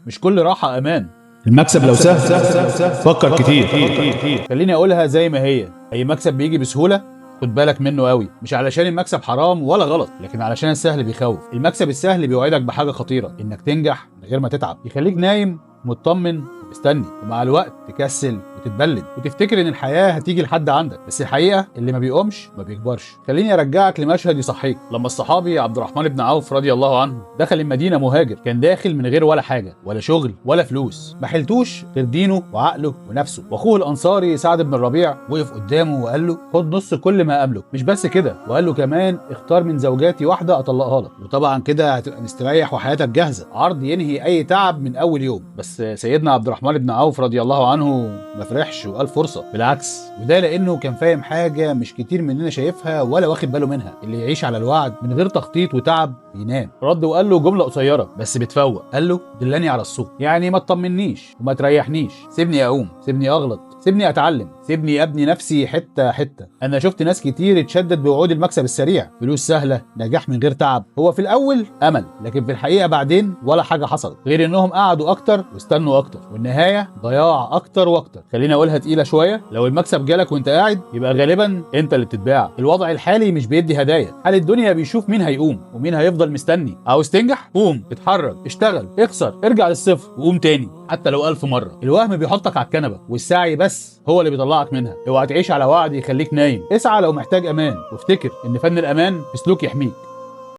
مش كل راحة امان. المكسب لو سهل فكر كتير. خليني اقولها زي ما هي، اي مكسب بيجي بسهولة خد بالك منه قوي، مش علشان المكسب حرام ولا غلط، لكن علشان السهل بيخوف. المكسب السهل بيوعدك بحاجة خطيرة، انك تنجح من غير ما تتعب، يخليك نايم مطمن ومستني، ومع الوقت تكسل وتتبلد وتفتكر ان الحياة هتيجي لحد عندك، بس الحقيقة اللي ما بيقومش ما بيكبرش. خليني ارجعك لمشهد يصحيك، لما الصحابي عبد الرحمن بن عوف رضي الله عنه دخل المدينة مهاجر، كان داخل من غير ولا حاجة، ولا شغل ولا فلوس، ما حلتوش غير دينه وعقله ونفسه. واخوه الانصاري سعد بن الربيع وقف قدامه وقال له خد نص كل ما املك، مش بس كده، وقال له كمان اختار من زوجاتي واحدة اطلقها لك، وطبعا كده هتبقى مستريح وحياتك جاهزة. عرض ينهي اي تعب من اول يوم. بس سيدنا عبد الرحمن بن عوف رضي الله عنه ما فرحش وقال فرصة، بالعكس، وده لانه كان فاهم حاجة مش كتير مننا شايفها ولا واخد باله منها، اللي يعيش على الوعد من غير تخطيط وتعب بينام. رد وقال له جملة قصيرة بس بتفوق، قال له دلني على السوق، يعني ما تطمنيش وما تريحنيش، سيبني اقوم، سيبني اغلط، سيبني اتعلم، سيبني ابني نفسي حتة حتة. انا شفت ناس كتير اتشدد بوعود المكسب السريع، فلوس سهلة، نجاح من غير تعب. هو في الاول امل، لكن في الحقيقة بعدين ولا حاجة حصلت، غير انهم قعدوا اكتر واستنوا اكتر، والنهاية ضياع اكتر واكتر. خليني اقولها تقيلة شوية، لو المكسب جالك وانت قاعد يبقى غالبا انت اللي بتتباع. الوضع الحالي مش بيدي هدايا، حال الدنيا بيشوف مين هيقوم ومين هيفضل مستني. عاوز تنجح؟ قوم، اتحرك، اشتغل، اخسر، ارجع للصفر وقوم تاني، حتى لو 1000 مرة. الوهم بيحطك على الكنبة، والسعي بس هو اللي بيطلعك منها. اوعى تعيش على وعد يخليك نايم، اسعى لو محتاج امان، وافتكر ان فن الامان في سلوك يحميك.